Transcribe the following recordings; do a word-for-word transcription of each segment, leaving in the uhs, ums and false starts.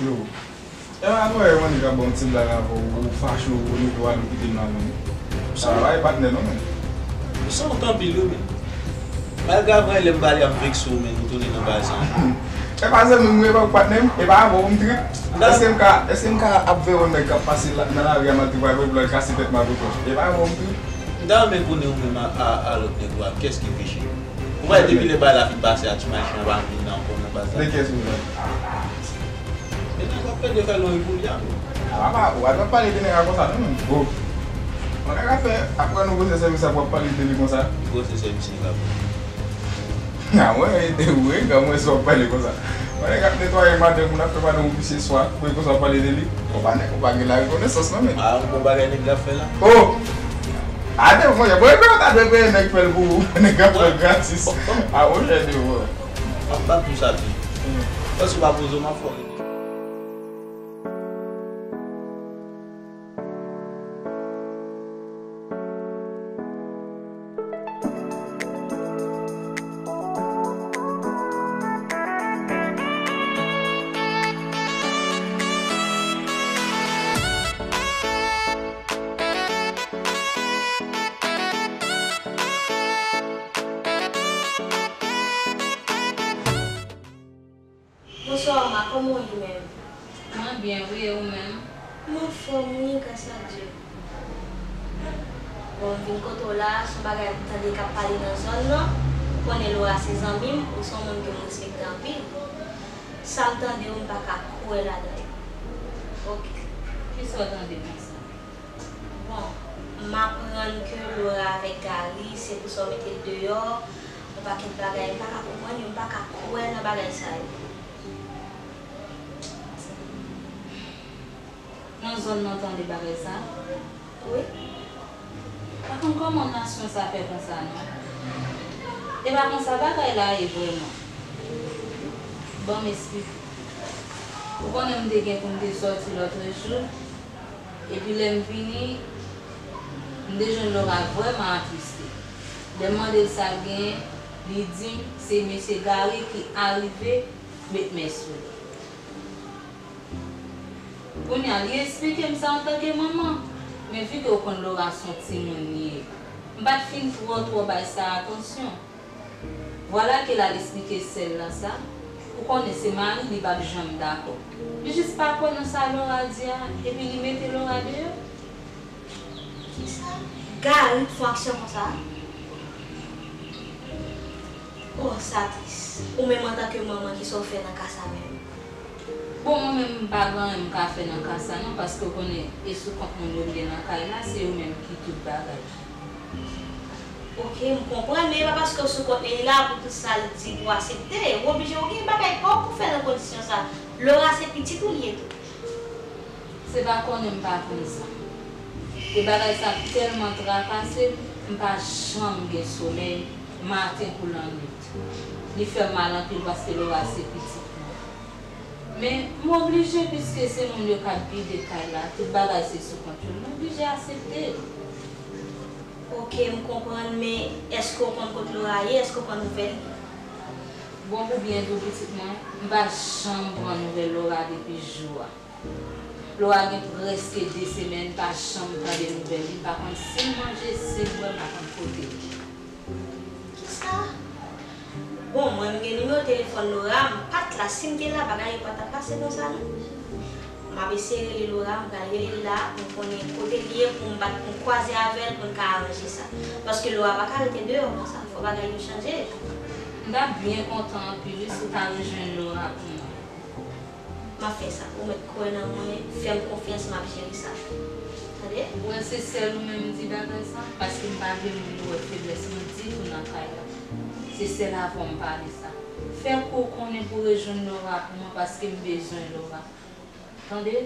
Yo. E pa nou wè Monica ban m ti blag avè w, ou fache, ou leve w ale, ou kite m la menm. Sa va, e patnè non, men. Ou sanwont anpil wi, men. Malgre apre lè m pale ap vekse w, men nou tounen nan bagay sa. E pa zanmi m, e pa patnè m, e pa avè w m trip. Èske m ka, èske m ka ap veye yon nèg k ap pase la, nan lari a, m ap trip avè l, pou l al kase tèt m avè w? E pa avè w m trip. M ta renmen konnen ou menm a, a, a lòt nèg ou a, kiyès ki pi chè? Ou wè depi lè bagay la fin pase a, ti machin an pa vin ankò nan baz la. De kiyès ou pale? Men nèg ap pede fè lori pou li a. A, papa, ou pa t ap pale de nèg la konsa non, menm. Bon. Mwen ka fè, apre nou poze sèvis la, pou w ap pale de li konsa. Ki poze sèvis nèg la pou ou? A, mwen ede ou, wi, granmwen, si w ap pale konsa. Mwen nèg ap netwaye madanm, moun ap fè madanm ou pise swa, pou konsa w ap pale de li. Ou pa nèg, ou pa gen la rekonesans non, men. A, yon bon bagay nèg la fè la. Oh! A, de mwen, mwen, mwen, ta dwe peye nèg fè l pou ou. Nèg ap fè l gratis. A, mwen, jè de mwen. M ap, m ap di w sa pi. Paske w pa poze w, m ap fè w rete. Bonswa, ma, kòman w ye menm? Mwen byen, wi, e ou menm? M anfòm, wi, gras a Dye. Bon, m vin kote w la, se yon bagay m tande k ap pale nan zòn nan. Ou konnen Laura se zanmi m, ou se yon moun ke m respekte anpil. Sa m tande yo, m pa ka kwè ladan yo. Oke. Kisa w tande konsa? Bon, m aprann ke Laura avèk Gary, se pou sa w mete l deyò, yon pakèt bagay, m pa ka konprann yo, m pa ka kwè nan bagay sa yo. Nan zòn nan tande bagay sa? Wi. Pa konn kòman nasyon sa fè konsa non. E pa konsa bagay la ye vrèman. Ban m esplike. Ou konnen m te gen pou m te sòti lòtrejou. Epi lè m vini, m te jwenn Laura vrèman atriste. Lè m mande l sa l genyen, li di m se mesye Gary ki arive met men sou li. Kounye a, li esplike m sa antanke manman, men vi ke w konn Laura se yon timoun li ye, m pa t fin twò twò bay sa atansyon. Vwala ke l al esplike sè l lan sa, ou konnen se mari li p ap janm dakò. Li jis pa kwè nan sa Laura di a, epi li mete Laura deyò. Kisa? Gary t fè yon aksyon konsa? Oh, sa tris. Ou menm antanke manman, kisa w fè nan ka sa menm? Bon, mwen menm m pa gen anyen m ka fè nan ka sa non, paske w konnen e sou kont moun yo m gen nan kay la, se yo menm ki tout bagay. Oke, m konprann, men e pa paske w sou kont li la pou tout sa l di pou w aksepte. Ou oblije, ou gen bagay pa w pou fè nan kondisyon sa. Laura se pitit ou li ye tou. Se pa konnen m pa konn sa. E bagay sa tèlman trakase m, m pa janm gen somèy, maten kou lannwit. Li fè m mal anpil paske Laura se pitit mwen. Men, m oblije, piske se moun yo k ap gide kay la, tout bagay se sou kont yo, m oblije aksepte. Oke, m konprann, men èske w konn kot Laura ye? Èske w pran nouvèl li? Bon, pou byen di w, pitit mwen, m pa janm pran nouvèl Laura depi jou a. Laura gen prèske de semèn, m pa janm tande nouvèl li, m pa konn si l manje, si l bwè, m pa konn kote l ye. Kisa? Bon, mwen, m gen nimewo telefòn Laura, m pa t la, si m te la, bagay yo pa t ap pase konsa non. M ap eseye rele Laura, m pral rele l la, pou m konnen kote l ye, pou m bat, pou m kwaze avè l, pou n ka aranje sa. Paske Laura pa ka rete deyò konsa, fò bagay yo chanje. M t ap byen kontan anpil wi si w ta rejwenn Laura pou mwen. M ap fè sa. Ou mèt kwè nan mwen, fè m konfyans, m ap jere sa. Tande? Ou wè se sèl ou menm m di bagay sa, paske m pa vle moun yo wè feblès mwen ditou nan kay la. Se sèl avè w m pale sa. Fè kou w konnen pou w rejwenn Laura pou mwen, paske m bezwen Laura. Tande?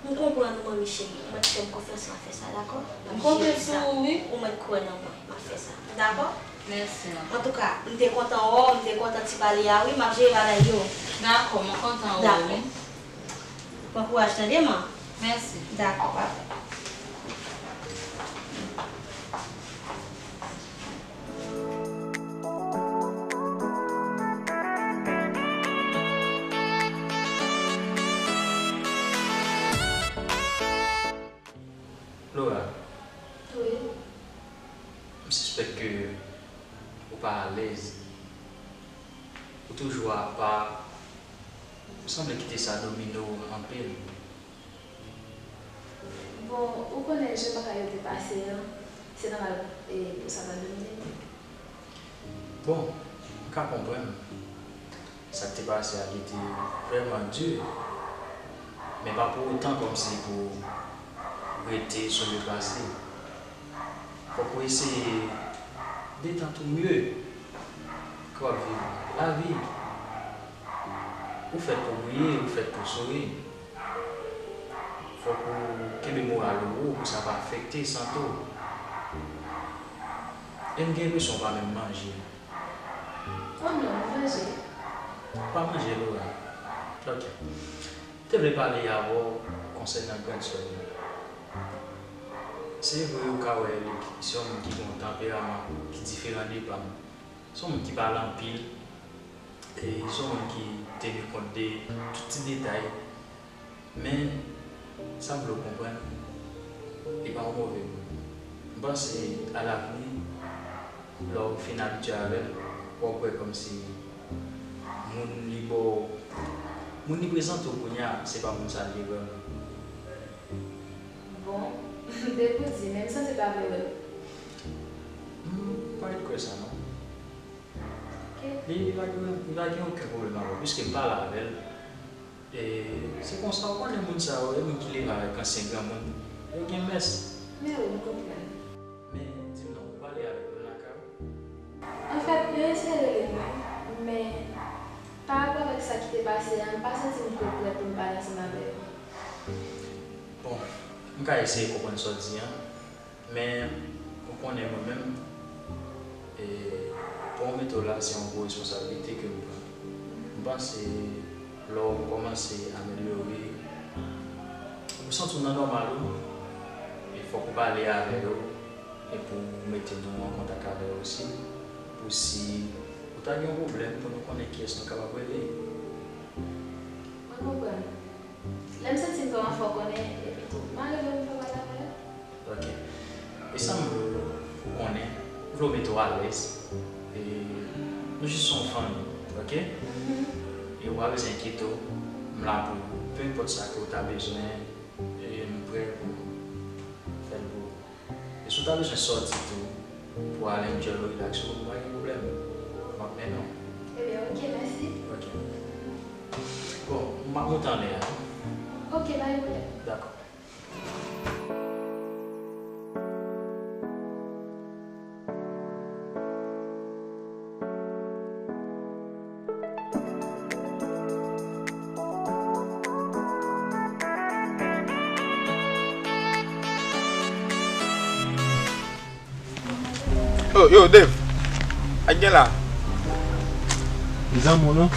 M konprann ou, manmi cheri. Ou mèt fè m konfyans, m ap fè sa, dakò? M ap jere sa. M konte sou ou, wi. Ou mèt kwè nan mwen, m ap fè sa. Dakò? Mèsi anpil. Antouka, m te kontan wè w, m te kontan ti pale a, wi, m ap jere bagay yo. Dakò, mwen kontan wè w, wi. Dakò. Pran kouraj, tande, man? Mèsi. Dakò, bye bye. Ou toujou apa, ou sanble kite sa domine w anpil. Bon, ou konnen jan bagay yo te pase an, se nòmal, e, pou sa ta domine m. Bon, m ka konprann. Sa k te pase a, li te vrèman di, men pa pou otan kòmsi pou rete sonje pase. Fòk ou eseye detant ou mye ke w ap viv lavi. Ou fèt pou briye, ou fèt pou souri. Fòk ou kenbe moral ou wo pou sa pa afekte sante w. E m gen enpresyon w pa menm manje. Oh non, m manje. Ou pa manje, Laura? Ok. M te vle pale avè w konsènan grann sè m nan. Se vre, ou ka wè li se yon moun ki gen yon tanperaman ki diferan de pa m. Se yon moun ki pale anpil, e se yon moun ki teni kont de tout ti detay. Men, sa m vle w konprann, li pa yon move moun. M panse, alavni, lè w fin abitye avè l, w ap wè kòmsi moun li ba w, moun li prezante w kounye a, se pa moun sa l ye vrèman. Bon, depi w di, men m santi l pa vle wè m. M pa ret kwè sa, non. Ok. Li, li pa gen, li pa gen okenn pwoblèm avè w, piske m pale avè l. E se konsa, ou konnen moun sa yo, e moun ki leve avèk ansyen granmoun, yo gen mès. Men wi, m konprann. Men, di m non, ou pale avèk moun lakay ou? Anfèt, yo eseye rele m, wi, men pa rapò avèk sa ki te pase a, m pa santi m twò prè pou m pale ansanm avè yo. Bon, m ka eseye konprann sa w di an. Men, ou konnen mwen menm, e, pou w mete w la, se yon gwo responsablite ke m pran. M panse, lè w kòmanse amelyore, ou santi w nan nòmal ou, e fòk ou pale avè yo, e pou w mete nou an kontak avè yo osi, pou si ou ta gen yon pwoblèm, pou nou konnen kiyès nou kapab rele. Mwen konprann. Lè m santi m vrèman fò konnen, epi tou, m a rele w pou m fè pale avè yo. Ok. E sa m vle w konnen, m vle w mete w alèz. E nou jis se yon fanmi, ok? Mhm. E w pa bezwen enkyete w, m la pou ou. Pe enpòt sa ke w ta bezwen, e m prè pou fè l pou ou. E si w ta bezwen sòti tou pou al enjoy, relax ou, pa gen pwoblèm. M ap mennen w. Ebyen, ok, mèsi. Ok. Bon, m ap monte anlè a. Ok, pa gen pwoblèm. Dakò. Yo, yo, Dave. Sa k gen la? Zanmi w non?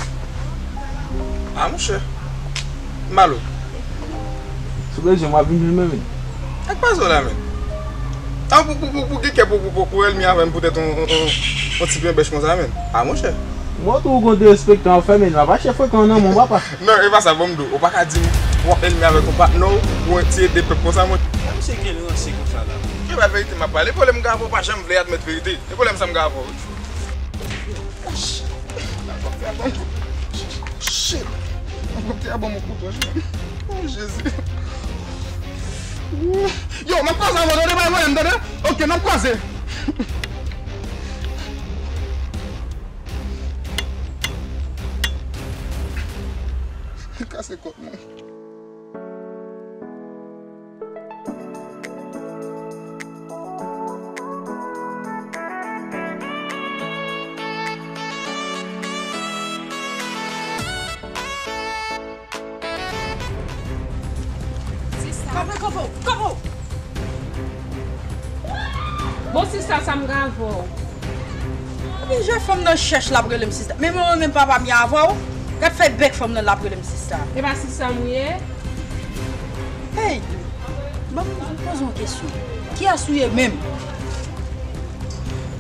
Ah, monchè. Malo. Sou bezwen, m ap vin jwenn mwen, men. Sa k pase w la, men? Ah, pou, pou, pou, pou gen kè pou, pou, pou, pou ènmi avè m poutèt on, on, on, on ti penbèch konsa, men. Ah, monchè. Mwen tou ou gon derespektan w fè, men, m ap achte frekan nan men w, papa. Non, e pa sa, bon, m di w, ou pa ka di m w ap ènmi avèk yon patnè w, ou yon ti ede pèp konsa, mwen. Sa misye gen ranse konsa la? Ki pa verite m ap pale? Pwoblèm m gen avè w, ou pa janm vle admèt verite. E pwoblèm sa m gen avè w, wi. Oh, shit. Helikoptè a ban m. Shit. Helikoptè a ban m yon kout wòch, man. Oh, Jezi. Yo, m ap kwaze avè w, tande, bay voye m, tande? Ok, n ap kwaze. Kase kòk mwen. Sista. Kanpe, kanpe, kanpe! Bon, sista, sa m gen avè w. Epi jè fanm nan chèch l ap rele m sista. Men mwen menm papa m ye avè w. Gad fèy bèk fanm nan l ap rele m sista. E pa sista m ou ye? Hey! Ban m poze yon kesyon. Kiyès ou ye menm?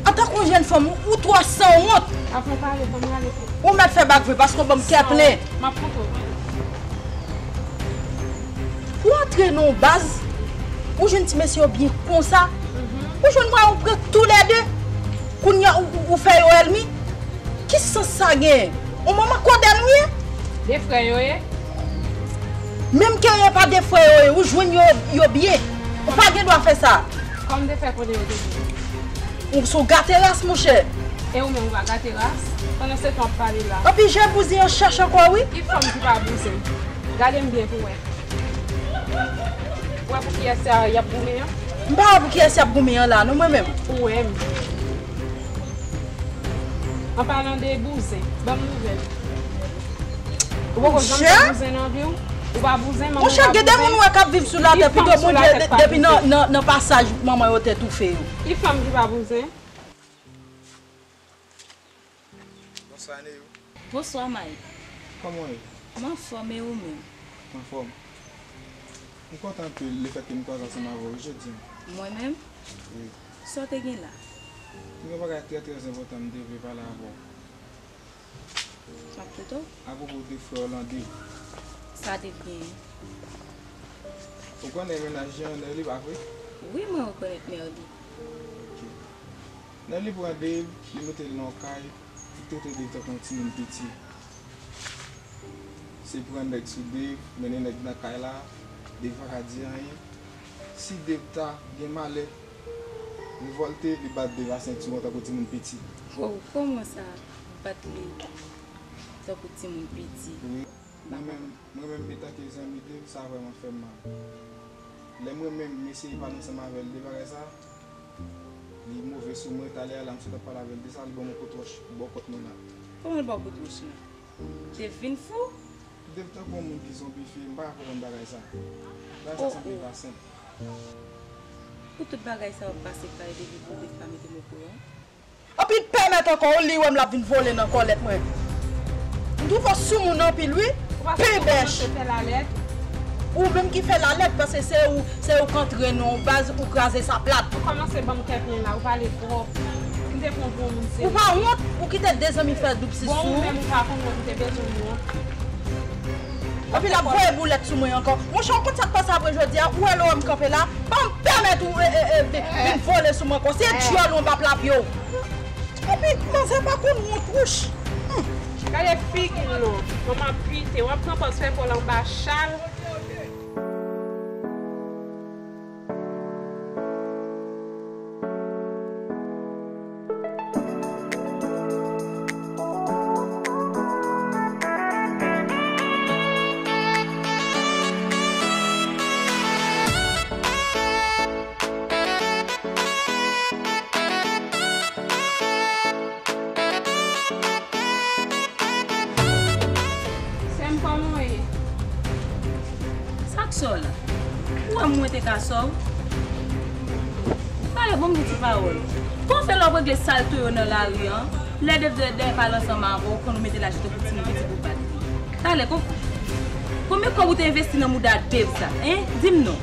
Antanke yon jèn fanm, ou, ou twò sanwont. Avan pale, ban m rale pou. Ou mèt fè bak vre paske w ban m kè plen. M ap konprann. Ou antre nan yon baz, ou jwenn ti mesye yo byen konsa, ou jwenn mwen, ou pran toulède, kounye a ou, ou, ou fè yo ènmi. Ki sans sa gen? Ou manman kodèn ou ye? De frè yo ye. Menm ke yo pa de frè yo ye, ou jwenn yo, yo byen. Ou pa gen dwa fè sa. Kòm de frè konnen yo te byen. Ou sou gate ras, monchè. E ou menm ou pa gate ras? Pandan se tan w ap pale la. Anpi je bouzen an chèch ankò, wi. Ki fanm ki pa bouzen? Gade m byen pou wè. Ou wè pou kiyès y ap goumen an? M pa wè pou kiyès y ap goumen an la, non, mwen menm. Ou wè m. An palan de bouzen, ban m nouvèl. Ou poko janm te bouzen nan vi w? Ou pa bouzen, manman w pa bouzen? Monchè, gen de moun ou wè k ap viv sou latè, pito Bondye depi nan, nan, nan pasaj manman yo te toufe yo. Ki fanm ki pa bouzen? Bonswa, Neyou. Bonswa, Mike. Kòman w ye? M anfòm, e ou menm? M anfòm. M kontan anpil lefètke m kwaze ansanm avè w jodi a. Mwen menm? Wi. Sa w te gen la? M gen yon bagay trè, trè enpòtan m te vle pale avè w. M ap koute w. Apwopo de frè w lan, Dave. Sa Dave genyen? Ou konnen mennaj li an, Nerly, pa vre? Wi, mwen rekonèt Nerly. Ok. Nèg li pran Dave, li mete l nan yon kay, li trete Dave tankou yon timoun piti. Se pran nèg sou Dave, mennen nèg nan kay la, Dave pa ka di anyen. Si Dave ta gen malè, revòlte, li bat Dave a sentiwon tankou timoun piti. Wow, kòman sa, bat li tankou timoun piti? Wi. Mwen menm, mwen menm, etanke zanmi Dave, sa vrèman fè m mal. Lè mwen menm, m eseye pale ansanm avè l de bagay sa, li move sou mwen. Talè a la, m sot ap pale avè l de sa, li ban m yon kout wòch bò kont mwen la. Kòman l ba w kout wòch lan? Dave vin fou? Dave tankou yon moun ki zonbifye, m pa ka konprann bagay sa. Bagay sa sanble pa senp. Pou tout bagay sa yo pase, kay Dave pou Dave pa mete m okouran? Anpi l pèmèt ankò, ou li wè m l ap vin vole nan kòlèt mwen. M twouve w soumoun anpil wi. Pibèch. Ou menm ki fè lalèt, paske se ou, se ou k antre nan yon baz, ou kraze sa plat. Ou kòmanse ban m kè plen la, ou pale twòp. M te pran w pou yon moun serye. Ou pa wont, ou kite de zanmi fè doub sis sou ou. Bon, ou menm ou pa konn wont, m te bezwen wont. Anpi l ap voye boulèt sou mwen ankò. Monchè, ou konn sa k pase apre jodi a? Ou wè lè w wè m kanpe la? Ban m pèmèt ou, e, e, e, vin, vin vole sou mwen ankò. Se dyòl ou anba pla pye w. Epi, manzè pa konn wont, wouch. Hum. Gade figi l non. Manman pite, w ap pran pòz fè kò l anba chal. Sè m, kòman w ye? Sa k sò w la? Ou wè mwen te ka sò w? Talè, ban m yon ti pawòl. Kòman w fè lè w ap regle salte yo nan lari an? Lè Dave dèyè pale ansanm avè w, konn ou mete l aji tankou timoun piti pou w bat li. Talè, kon-, konbyen kòb ou te envesti nan mouda Dave sa, en? Di m non.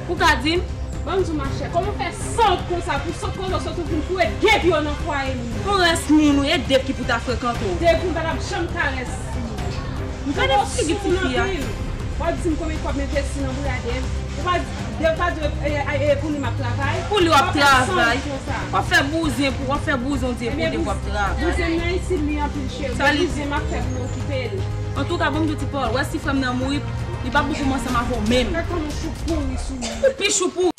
Ou ka di m? Ban m di w, machè, kòman w fè sòt konsa pou sòt kote w sot ou vin foure de pye w nan fwaye moun nan? Yon rès moun ou ye, Dave ki pou ta frekante w. Dave m pa t ap janm ka rès moun. M twouve w soumoun anpil. W ap di m konbyen kòb m envesti nan bouda Dave. Ou pa, Dave pa di w, e, e, e, pou li m ap travay. Pou li w ap travay. W ap fè bouzen pou, w ap fè bouzen w di pou Dave w ap travay. Bouzen m nan isit li anpil cheri. Sa li di? Bouzen m ap fè pou m okipe l. Antouka, ban m di w ti pawòl. W wè si frè m nan mouri, li p ap pou kòmanse ansanm avè w menm. Gad kòman w chou pouri sou mwen. Ou pi chou pouri.